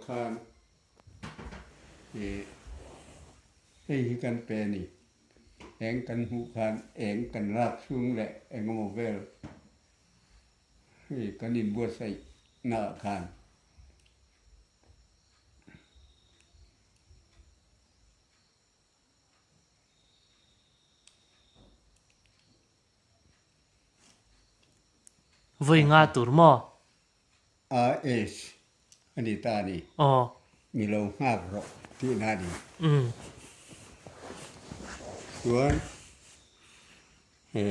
khan ih hei hi kan pe a ni. Eng kan hmuh khan eng kan lak chhung leh eng emaw vel hei kan inbuatsaih naah khan. Vawi nga tur maw? AS a ni ta a ni. Aw. Mi lo nghak rawh tihna a ni. Umm. Chuan he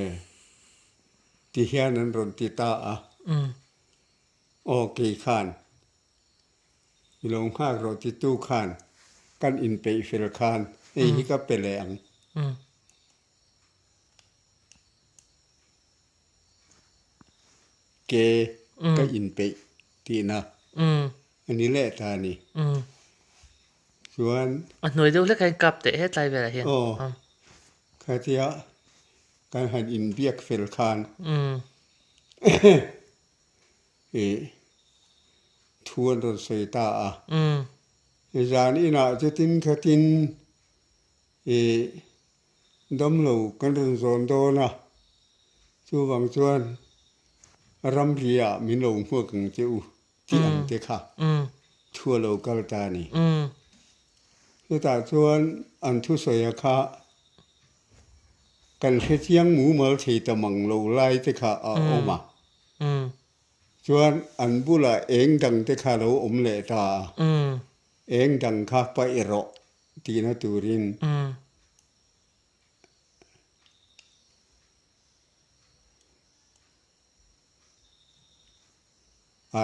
ti hian an rawn ti ta a. Umm. Aw kei khan mi lo nghak rawh titu khan kan inpeih fel khan hei hi ka pe leh ang. Umm. Ke ka inpeih tihna a ni leh ta a ni. Chuan. A hnuai deuh hlek hian kap teh hetlai velah hian. Aw, khatia kan han inbiak fel khan ih thu an rawn sawi ta a. Zan inah chutin khatin ih Damlo kan rawn zawn dawn a, chuvang chuan ramriah min lo hmuak ang che u tih ang te kha thu a lo kal ta a ni. Chutah chuan an thusawia kha kan hre chiang mumal thei ta mang lo lai te kha a awm a, chuan an bulah eng dang te kha lo awm leh ta a, eng dang kha paih rawh Tihna turin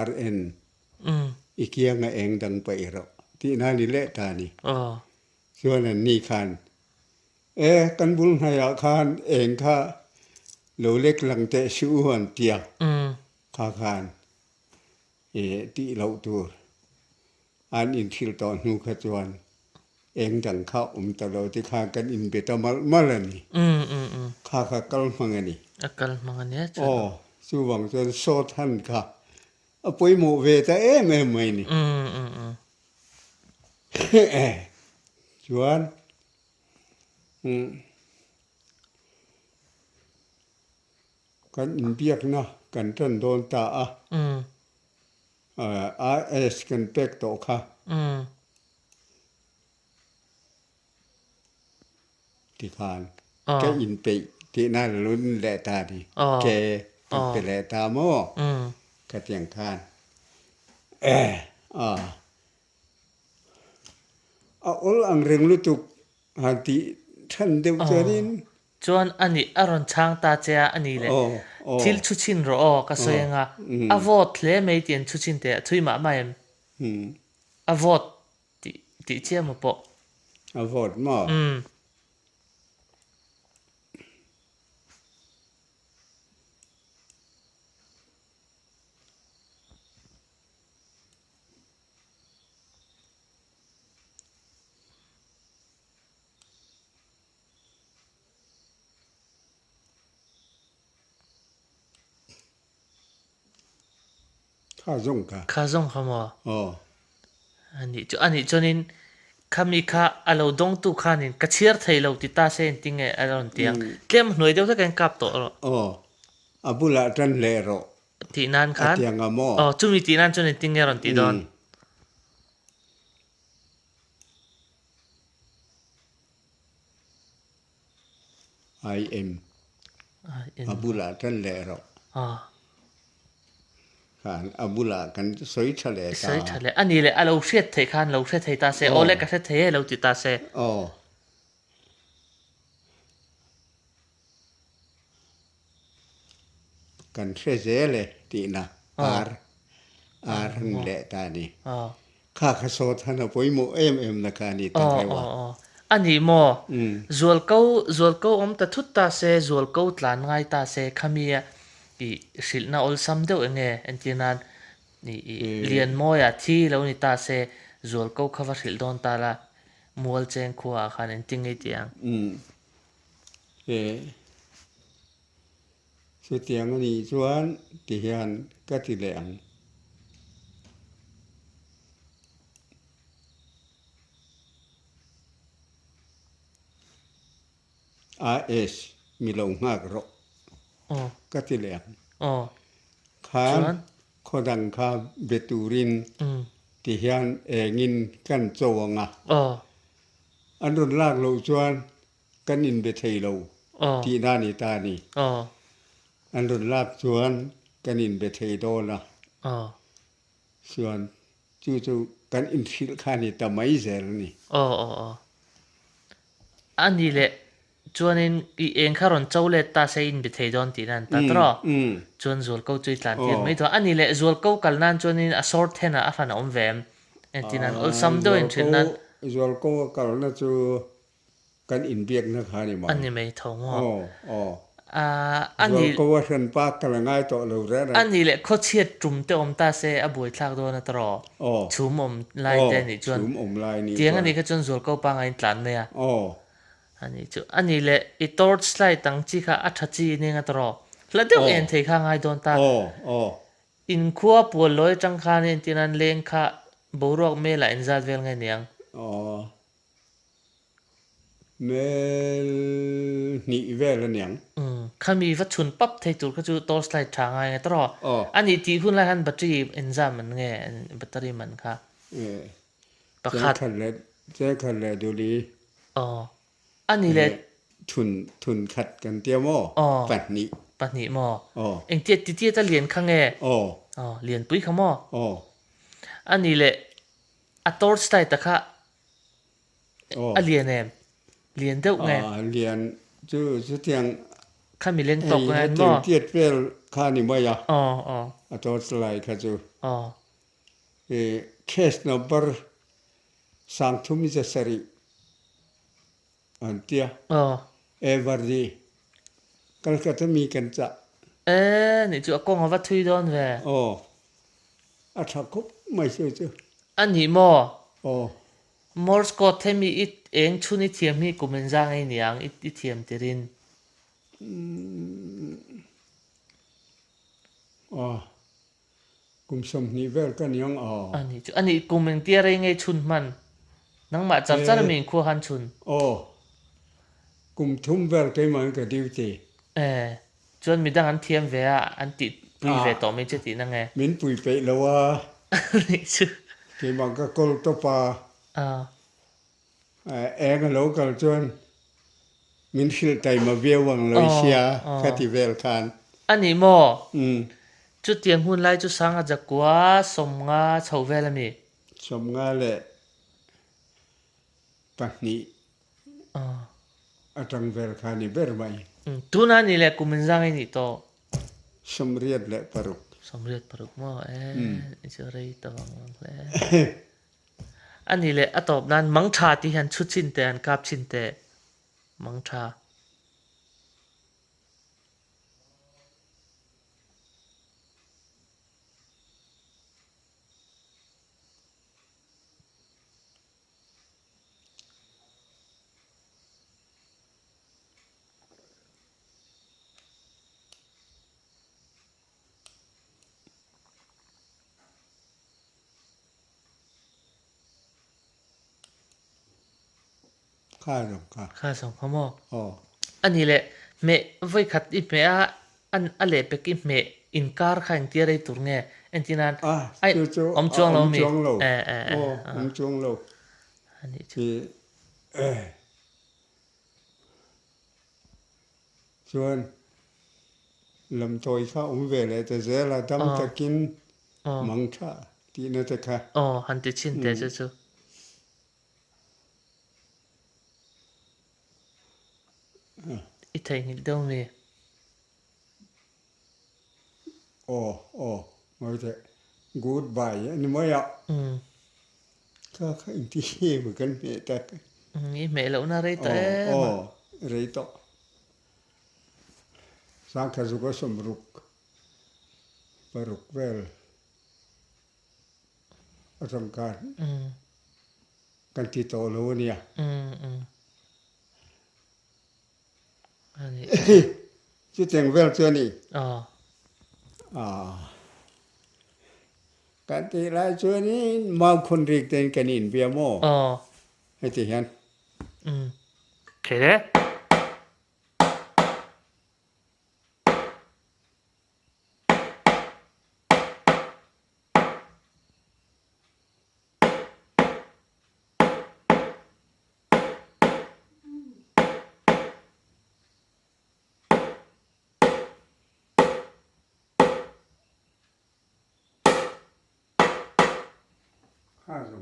RN i kianga eng dang paih rawh tihna ni leh ta a ni. Chuan an ni khan, E, kan bul hnaiah khan eng kha lo lek lang teh suh u an tia kha khan e tih loh tur. An inthil tawh hnu kha chuan eng dang kha awm ta lo ti khan kan inbe ta malh malh a ni. Kha kha kal hmang a ni. A kal hmang a nia chuan. Aw, chuvang chuan sawt han kha a pawimawh ve ta em em mai ni. Chuan kan inbiakna kan tan dawn ta a. RS kan pek tawh kha. Tikhan ka inpeih tihna lun leh ta ni. Ke kan pe leh ta maw? Khatiang khan a awl ang reng lutuk han tih than deuh chuanin. Chuan a nih a rawn chhang ta che a, a ni le. Thil chhu chhin rawh aw, ka sawi anga. A vote hle mai tih an chhu chhin teh a, thui mah mah em? A vote tih tih chiah maw pawh? A vote maw? Kha zawng kha. Kha zawng kha maw? Aw. Anih chu anih chuanin khami kha a lo dawngtu khanin ka chhiar thei lo ti ta se engtin nge a rawn ti ang. Tlem hnuai deuh hlek a in kap tawh rawh. Aw. A bulah tan leh rawh. Tih nan khan. A ti ang a maw? Aw chumi tih nan chuan engtin nge a rawn tih dawn? IM a bulah tan leh rawh. Khan a bulah kan sawi tha leh ta. Sawi tha leh. A ni leh a lo hriat theih khan lo hre thei ta se, aw le ka hre thei e lo ti ta se. Aw. Kan hre zel e tihna ar ar an leh ta a ni. Kha kha sawt han a pawimawh em em na kha a ni ta reuh a. A ni maw? Zualko zualko awm ta thut ta se, zualko tlan ngai ta se khami a i hrilhna awlsam deuh eng nge entir nan i Lianmawia thi lo ni ta se zualko kha va hrilh dawn ta la Mual cheng khua ah khan engtin nge i tih ang? Umm. E. Chutiang a nih chuan ti hian ka ti leh ang. AS mi lo nghak rawh ka ti leh ang. Khan khaw dang kha be turin ti hian engin kan cho ang a, an rawn lak loh chuan kan inbe thei lo tihna a ni ta a ni. An rawn lak chuan kan inbe thei dawn a, chuan chu chu kan inhrilh kha a ni ta mai zel a ni. Aw aw aw. A ni leh chuanin i eng kha rawn cho let ta se inbe thei dawn tihna an ta tawh. Chuan zualko chu i tlan tir mai dawn. A ni leh zualko kal nan chuanin a sawr thenah a hran a awm ve em? Engtin an awlsam deuh in hrilh nan. Zualko a kalna chu Kan inbiakna kha a ni mai. A ni mai tho maw? Aw, aw. A ni. Zualko a hran pa ka la ngai tawh lo reng reng. A ni leh khawchhiat tum te awm ta se a buaithlak dawn a tawh. Aw. Chhum awm lai te a nih chuan. Aw, chhum awm lai a nih chuan. Tiang a nih kha chuan zualko pangaiin tlan mai a. Aw. A nih chu. A ni leh i torch light ang chi kha a tha chi ning a tawh. Hla deuh en thei kha a ngai dawn ta. Aw, aw. Inkhua pual lawi atang khan entir nan leng kha boruak melah inzat vel nge niang? Aw. Mel hnih vel a niang. Umm, khami va chhun pap thei tur kha chu torch light tha ngai nge tawh. Aw. A nih tih hun lai khan battery inzam an nge battery man kha. Eh. Pakhat. Chengkhat leh chengkhat leh duli. Aw. A nih leh. Thun thun khat kan tia maw? Aw. Pahnih. Pahnih maw? Aw. Engtia titiat a lian kha nge? Aw. Aw, lianpui kha maw? Aw. A nih leh a torch light a kha A lian em? Lian deuh nge? A lian chu chutiang Kha mi leng tawk nge maw? Hetiang tiat vel kha a ni mai a. Aw aw. A torch light kha chu. Aw. Case number sangthum zasarih an tia. Aw. Every Calcutta mi kan chah. E nih chu a kawng a va thui dawn ve. Aw. A tha khawp mai chu chu. A nih maw? Aw. Morse code hemi i eng chhun i thiam hi kum inzang ei niang i i thiam tirin. Aw. Kum 20 vel ka niang aw. A nih chu. A nih kum engtia rei ngei chhun hman? Nangmah char char mi inkhua khan chhun. Aw. Kum thum vel keimah in ka duty. E. Chuan midang an thiam ve a, an tih pui ve tawh mai che tihna nge? Min pui peih lo a. Nih chu. Keimah ka kawl tawp a. Eng a lo kal chuan min hrilh taima viau ang lo i hria ka ti vel khan. A nih maw? Chutiang hun lai chu Sanga Jakua 50 chho vel a mi? 52. Atang vel kha ni ber mai. Tuna ni leh kum inzang i nih tawh. 86. 86 maw? E, i chu rei ta vang vang hle. A ni leh a tawp nan mang tha tih hian chhu chin teh an kap chin teh. Mang tha. Kha zawng kha. Kha zawng kha maw? Aw. A ni leh hmeh vawikhat i hmeh a, an a lehpek i hmeh inkar kha engtia rei tur nge? Entir nan ai chu chu awm chuang lo mi? Awm chuang lo. Eh eh eh. Aw awm chuang lo. A nih chu. I Chuan lamtawi kha awm ve leh ta zel a, dam takin mang tha tihna te kha. Aw, han ti chhin teh che chu. I theihnghilh deuh mi? Aw, aw, ngawi teh. Good bye a ni mai a. Kha kha engti nge maw kan hmeh tak. I hmeh lohna rei tawh em a. Aw, rei tawh. Sangkha zuk a 60 paruk vel atang khan kan ti tawh lo a nia. Chutiang vel chu a ni. Kan tih lai chuanin mau khawn rik tein kan inbia maw? Heti hian. Thei le.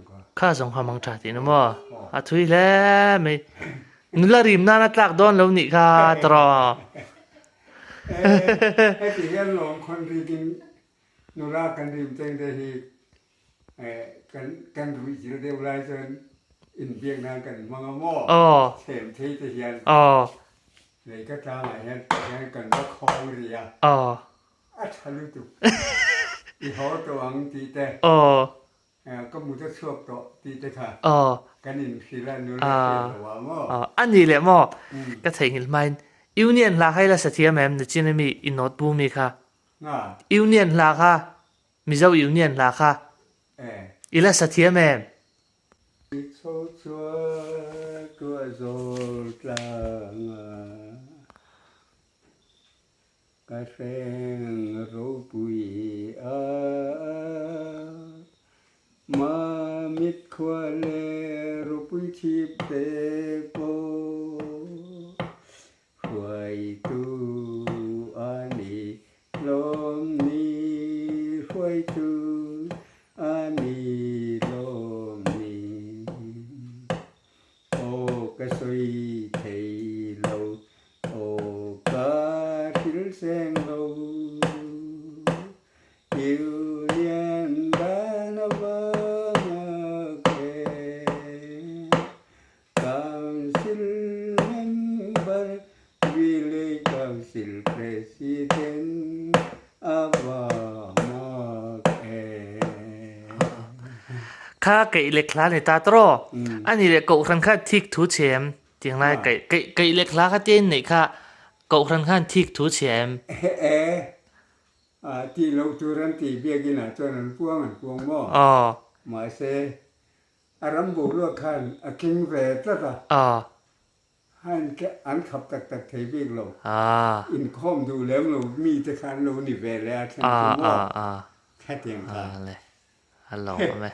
kha. Kha zawng kha mang tha tihna maw? A thui hle mai. Nula rim nana tlak dawn lo nih kha tawraw. Heti hian lawm khawn rikin nula kan rim cheng te hi kan kan ruih chil deuh lai chuan inbiak nan kan hmang a maw? Chhem thei te hian lei ka tlangah hian hian kan va khawng rih a. A tha lutuk. I haw tawh ang tih te. Ka mut a chhuak tawh tih te kha kan inhrilh a, nula hriat lo ah maw? A ni leh maw? Ka theihnghilh hmain Union hla kha i la sa thiam em? Nichin ami i note bu mi kha. Union hla kha, Mizo Union hla kha i la sa thiam em? Chho chhuah tuah zawl tlang a. Ka hreng ropui a, Mamit khua leh ropui chhip te pawh hruaitu a ni lawm ni, hruaitu a ni lawm ni. Aw ka sawi thei lo, aw ka thil seng lo. Union dan avanga ke Council member, Village Council President avanga ke. Kha keih lek hla ni ta tawh. A nih leh kohhran kha thik thu chhe em? Tiang lai keih keih keih lek hla kha te in neih kha kohhran khan thik thu chhe em? E tih loh tur an tih biakin ah chuan an puang an puang maw? Mahse a ram boruak khan a tling ve tlat a. An khap tak tak thei bik lo. Inkhawm duh lem lo mi te kha an lo ni ve leh a then chu maw? Khatiang kha. A lawm awm e.